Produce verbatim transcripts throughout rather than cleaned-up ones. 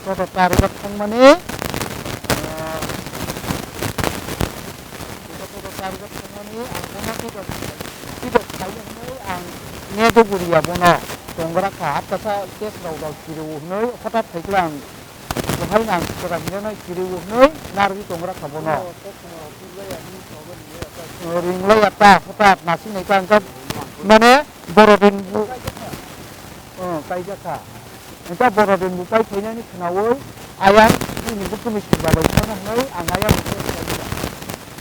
Toto target thangmani, ah, toto target thangmani ang bono tito, tito khaio hwnwi ang nedo guriya bono. Tonggra kha, atkasa case rok rok kiriwo hwnwi hothat phaikhe ang, bohaino ang kwrak hinjanai kiriwo hwnwi narwgwi tonggra kha bono. Ringlai ya ta hothat nasing nai ta wngkha, mane, Borodin bu, oh, kaijak kha. Engkha Borodin bu pai phainani khnaui, ayang bini bukhukni sengba bai thangna hwnwi ang ayang bo test khlaimani,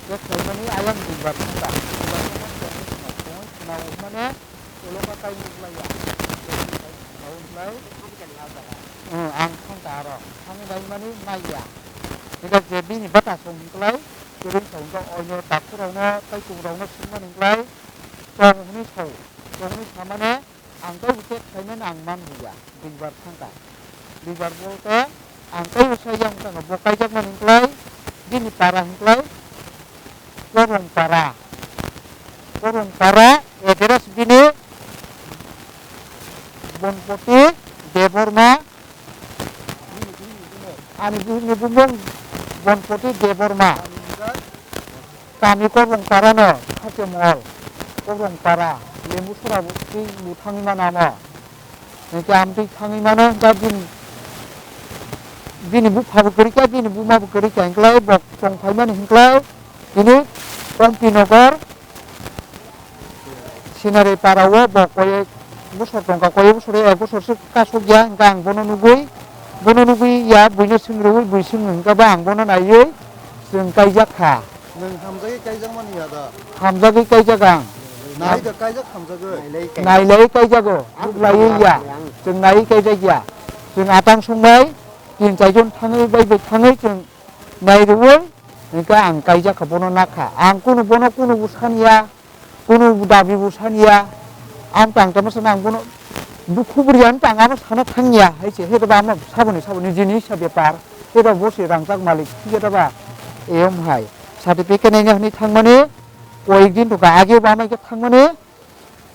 test khlaimani ayang duibar thangkha. Duibar thangmani khnaui khnaui mane ulo kha tai nuk laiya. Khnaui khlai, oh, ang thangkha aro. Thangwi bai mani maiya. Engkha je bini bata song hwnklai, kwrwi song hwnka oino takhurokno, taichungrokno swngmani hwnklai, tong hwnwi sao. Tong hwnwi samane, ang tei bo khe khlaimani ang man liya, duibar thangkha. Duibar bolte, ang tei bo sai yang tangkha, bo kaijakmani hwnklai, bini para hwnklai, Korong para. Korong para, address bini Bonpoti Debbarma, ani bihikni bumung Bonpoti Debbarma. Kami Kobrong Para no, Khachemol, Kobrong Para, Lembu Sora bo twi bo thangwi mano amo. Hingke amtwi thangwi mano, hingke bini, bini bupha bo kwrwi kha, bini buma bo kwrwi kha, hingklai bo tong phaimani hingklai, tini Kompi Nogor, Sinari Para o bo koi ek bosor tongkha, koi ek bosor, ek bosor se kasuk ya, hingke ang bono nugui, bono nugui ya, buino singriui, bui singri hingke ba ang bono naiui, chwng kaijak kha. Nwng hamjagwi kaijakmani ya da? Hamjagwi kaijak ang. Nai da kaijak hamjagwi? Nailai kaijago, buklaiwi ya. Chwng naiwi kaijak ya. Chwng atang songbai, tin chaijon thangwi bai bai thangwi chwng nairuui, hingke ang kaijak kha bono nakha. Ang kunu bono kunu bo saniya, kunu dabi bo saniya. Ang tang tamo sana ang bono dukhu bwrwi ang tang amo sana thangya hai se, hwnkhe ba amo saboni saboni jinis sa bepar, hwnkhe ba bo se rangjak malik, hwnkhe ba eyom hai certificate naina hwnwi thangmani, koyek din to age bo amai khe thangmani,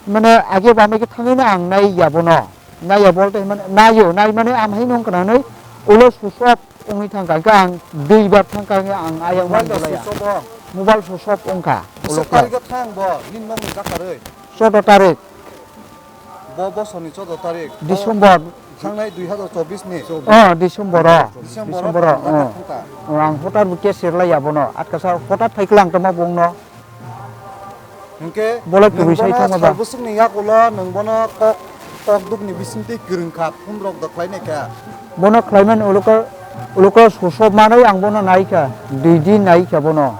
mane age bo amai khe thangwi no ang nai ya bono, nai ya bolte mane nai yo, nai mane am hai nung kana nai ulo susop. Wngwi thangkha, hwnkhe ang duibar thangkha, hwnkhe ang ayang mobile mani da bolaya. Switch off o. Mobile switch off wngkha. Bwswk ulo khe. Tarikh o thang bo, nini nokni jakarwi? Choudo tarik. Bo bosor ni choudo tarik. December. Thangnai dui hazar chobbish ni. Oh, December o. December o December o, thang, oh. Thangkha. Oh, ang hotar bo case serlai ya bono. Atkasa hotar thai klang tongma bongno. Hwnkhe bolai nwng kwrwi sai bono thangma ba? Sal bwswkni yakulo nwng bono kok, kok dukni bisingtwi kwrwng kha, phone rok da khlai nai kha. Bono khlaimani ulo khe, ulo khe susop manwi ang bono nai kha, dui din nai kha bono.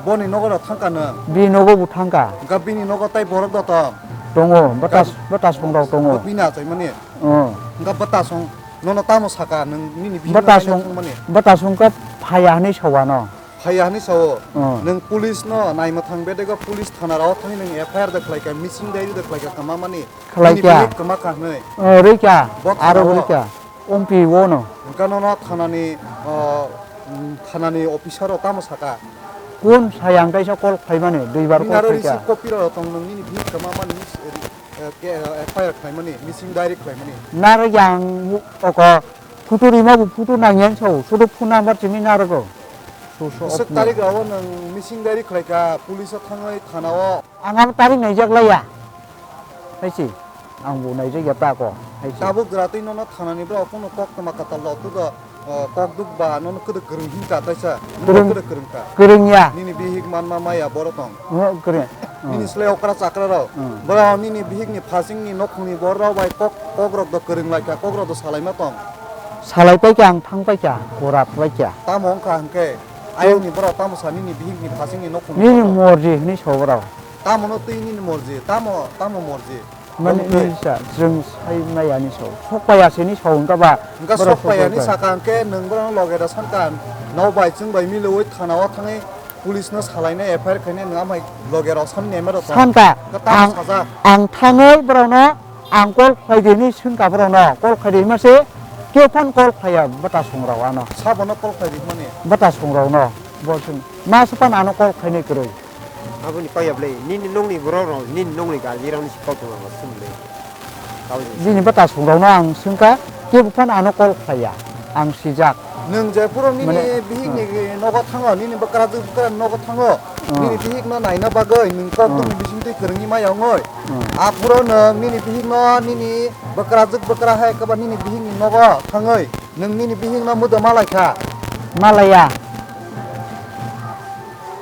Boni nogo rok thang kha nwng? Bini nogo bo thang kha. Hwnkhe bini nogo tai borok da tong? Tongo, bwtas, bwtasong rok tongo. Bini achaimani? Oh. Hwnkhe bwtasong nono tamo saka nwng nini bihik no naina thangmani? Bwtasong khe phaiya hwnwi sa o ano. Phaiya hwnwi sao. Oh. Nwng police no naimwthang bedego police thana rao thangwi nwng F I R da khlaikha, missing diary da khlaikha, kwma mani. Khlaikha. Nini bihik kwma kha hwnwi. Oh, rwikha. Bo aro thana o rwikha. Ompi o no. Hwnkhe nono thanani, oh, mm, thanani officer rok tamo saka? Kun sayang kaisa call khlaimani, duibar call khlaikha. Nini aro receipt copy rok tong nwng nini bihik kwma mani, eh, ke, eh, F I R khlaimani, missing diary khlaimani. Narwk yang oko. Photo rima bo photo nangya sao, sudo phone number simi narwgo. So, so, bwswk off tarik rao nwng missing diary khlaikha, police o thangwi thana o. Ang abo tarik naijak laiya. Haisi, ang bo naijak ya tako, haisi. Tabuk jwra twi nono thana ni borok kuno kok tma kwtal rok tudo, o, kok duk ba nono kwdwk kwrwng himkha taisa, nono kwrwng, kwdwk kwrwng kha. Kwrwng ya. Nini bihik manma maya boro tong. Oho, kwrwng. Nini slai okra chakra rok. Hmm. Borok nini bihik ni phasing ni nokhung ni borok rok bai kok, kok rok do kwrwng lai kha, kok rok do salai ma tong. Salai pai kha, ang thang pai kha, kora pai kha. Tamo wng kha hwnkhe, ayang ni borok tamo sa nini bihik ni phasing ni nokhung ni borok rok? Nini morji hwnwi sa borok. Tamo no twi nini morji, tamo, tamo morji? Mani, omo twi. Nini sa, chwng sai maya ni sa. Sok paiya se ni sa wng kha ba. Hwnkhe borok sok paiya ni sakha hwnkhe nwng borok no loge da san kha, nok bai chwng bai milwi thana o thangwi. Police no salainai F I R khainai nwng amai loge rok san nemai rok tong. Sankha, ang, ang thangwi borok no ang call khlai di hinwi swngkha borok no, call khlai di hinma se khe phone call khlaiya bwtasong rok ano. Sabono call khlai di hinmani? Bwtasong rok no, bo swng ma se phano ano call khlainai kwrwi. Aboni paiya bwlai nini nokni borok rok nini nokni gali rok ni call tong rok swng bwlai. Bini bwtasong rok no ang swngkha khe phano ano call khlaiya. Ang sijak. Nwng je phuru nini Mane, bihik ni nogo thango, nini bwkrajwk bwkra nogo thango, Oh. nini bihik no naina bagwi nwng kok Oh. dum bising twi kwrwngwi maya ongoi. Oh. Aphuru nwng nini bihik no nini bwkrajwk bwkra hai kaba nini bihik ni nogo thangwi nwng nini bihik no mudo malai kha. Malaya.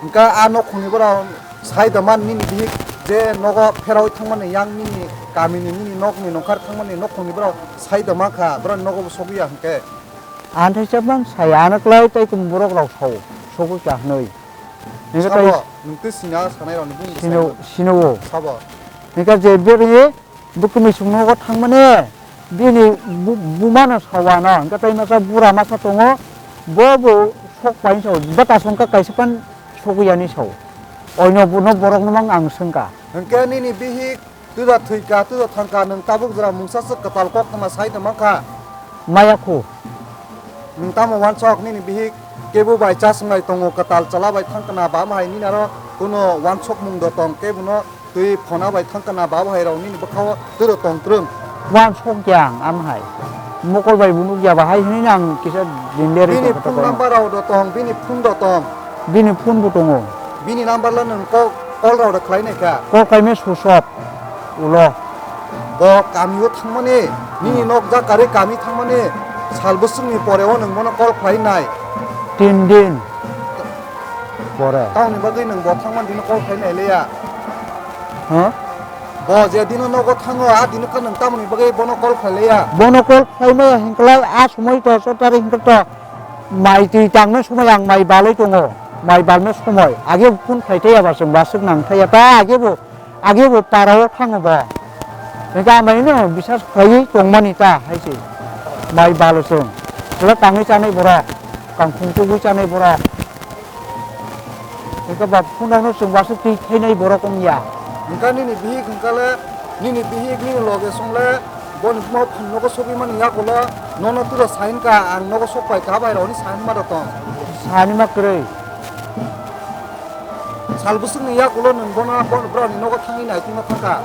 Hwnkhe a nokhungni borok sai da man nini bihik je nogo pherawi thangmani yang nini kamini nini nokni nongkhar thangmani nokhungni borok sai da mankha, borok nogo bo sogwi ya hwnkhe. Ang thai chapman sai ano klai tei kum borok rok sao sogwi ka hwnwi. Hwnkhe tai Sabo, nwng twi sina sanai rokni bini sino, sino. Sino-o. Sabo. Hwnkhe je bini Bwkwi sung nogo thangmani bini bu-, buma no sao ano, hwnkhe tei masa bura masa tongo, bo bo sok pai sao, bwta songkha kaisa pan sogwi yani sao. Oino bono borok no mang ang swngkha. Hwnkhe nini bihik tuda thwikha, tuda thangkha, nwng tabuk jora mungsa swk kwtal koktwma sai tongma kha. Maya khu. Nwng tamo wansok nini bihik kebo bai chasonglai tongo, kwtal chwla bai thangkha na, bam hai nini aro kuno wansokmung do tong, kebono twi phona bai thangkha na, bab hai rok nini bwkhao twi do tong twrwng. Wansok ya ang, am hai. Mokol bai bo nukya ba hai hinwi ang kisa din de ri Bini tongkha phone tongkha. Number rok do tong, bini phone do tong. Bini phone bo tongo. Bini number lo nwng call, call rok da khlai nai kha. Call khaimai switch off ulo. Bo kami o thangmani, nini Hmm. nok jak kari kami thangmani, sal bwswk ni pore o nwng bono call khlai nai. Tin din pore. Tamoni bagwi nwng bo thangmani dino call khlai nai le ya. Huh? Bo je dino nogo thango, a dino khe nwng tamoni bagwi bono call khlai le ya. Bono call khlai maya hwnkhe lai a somoi to sotari hwnkhe to mai twi tangna somoi ang mai balwi tongo. Mai balna somoi. Age phone khlai thaya ba chwng ba swk nang thaya ta age bo. Age bo para o thango ba. Hwnkhe amai no bisas khlaiwi tongmani ta hai se. Mai balo chwng. Hwla tangwi chanai borok. Kangkhung tubui chanai borok. Hwnkhe ba phunukno chwng wasuk twi thainai borok wngya. Hwnkhe nini bihik hwnkhe le, nini bihik nini loge song le, boni buma phang nogo sogwi mani yakulo, nono turo sain ka, ang nogo sok pai ka bai rokni sain ma da tong. Sani ma kwrwi. Sal bwswkni yakulo nwng bono, bono borokni nogo thangwi nai tongma thangkha.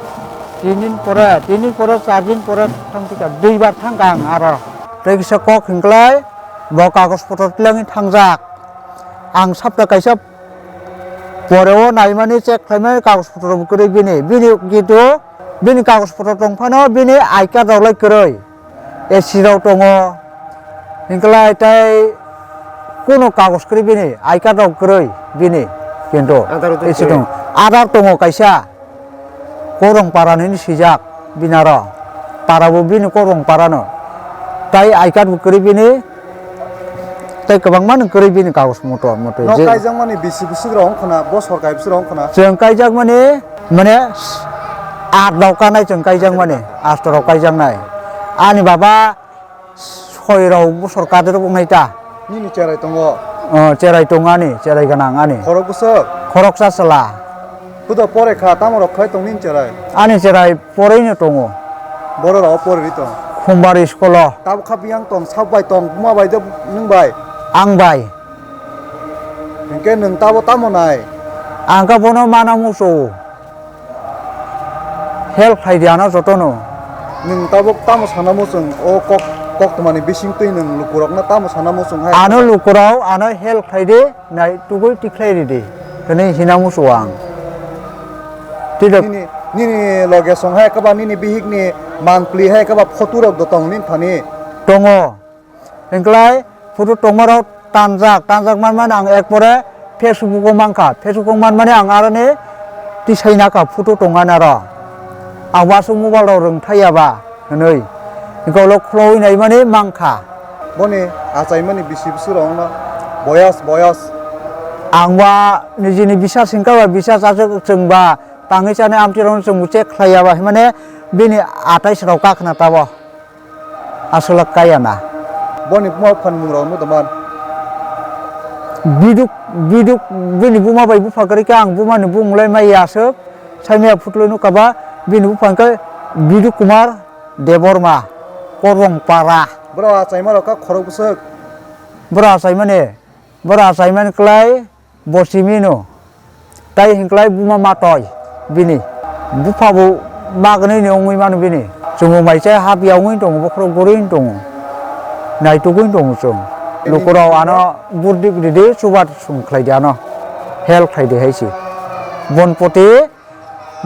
Tin din pore, tin din pore, char din pore thangphika, duibar thangkha ang aro. Tei kisa kok hwnkhlai, bo kagoj potor twlangwi thangjak. Ang sapta kaisa pore o naimani check khlaimani kagoj potor bo kwrwi bini. Bini kintu bini kagoj potor tongphano bini I card rok lai kwrwi. A C rok tongo. Hwnkhlai tei kunu kagoj kwrwi bini, I card rok kwrwi bini kintu. Aadhaar rok A C kwrwi. Tongo. Aadhaar tongo kaisa. Korong para ni swijak binaro. Para bo bini korong para no. Tai I card bo kwrwi bini. Tai kwbangma no kwrwi bini kagoj motor motor. No je kaijak mani bisi bwswk rok wngkha na, bo sorkai bwswk rok wngkha na. Chwng kaijak mani mane aat rok kanai chwng kaijak mani, asto rok kaijak nai. Ani baba Soi rok bosor kader wngnai ta. Nini cherai tongo? Oh, cherai tongo ani, cherai gwnang ani. Khorok bwswk? Khoroksa chwla. Huda pore kha, tamo rok khai tong nini cherai? Ani cherai poroi no tongo. Boro rok poroi tong? Khumbar school o. Tabuk kha biyang tong, sak bai tong, buma bai de nwng bai? Ang bai. Hinkhe nwng tabo tamo nai? Ang kha bono mana muchung. Help khlai di ano jotono. Nwng tabuk tamo sana muchung o kok, koktwmani bising twi nwng lukurokno tamo sana muchung hai? Ano lukurok ano help khlai di, nai tugui tikhlai ridi. Hwnwi hina muchung ang. Twi da- Nini, nini loge song hai kaba nini bihikni manpli hai kaba photo rok do tong nini thani? Tongo. Hingklai photo tongmarok tanjak, tanjak manmani ang ekpore Facebook o mankha. Facebook o manmani ang aroni tisai nakha photo tongani aro. Ang uansuk mobile rok rwngthai ya ba hwnwi. Hingke ulo khulogwi naimani mankha. Boni achaimani bisi bwswk rok wngno boyas, boyas. Ang ba nijini bisas hingka ba bisas aswk chwng ba tangwi chani amtwi rokno chwng bo check khlai ya ba hwnmani bini atais rok kakhna tabo. Aswk kaya na. Boni buma phan mung rok no doman. Biduk, biduk, bini buma bai bupha kwrwi khe ang buma ni bumung lai maya aswk. Saimaya phutulwi nukha ba bini bupha hwnkhe Biduk Kumar Debbarma, Korong Para. Bwrok achaima rok kha khorok bwswk. Bwrok achaimani, bwrok achaimani kwlai. Bo simi no. Tai hinklai buma matoi bini. Bupha bo magwnwi ni wngwi mano bini. Chwngbo mai chai hap ya wngwi tongo, bokhorok gorwi tongo. Naitugwi tongo chwng. Lukurok ano burdik ridi chuba chwng khlai di ano. Help khlai di hai se. Bonpoti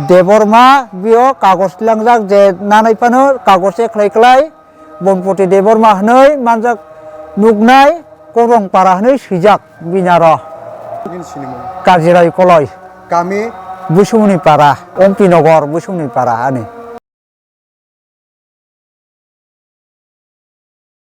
Debbarma bio kagoj langjak je nanai phano kagoj se khlai khlai Bonpoti Debbarma hwnwi manjak nuknai Kobrong para hwnwi swijak bini aro. Nini sinimung? Kajirai Koloi. Kami? Busumuni para, Ompi Nogor Busumuni para ani.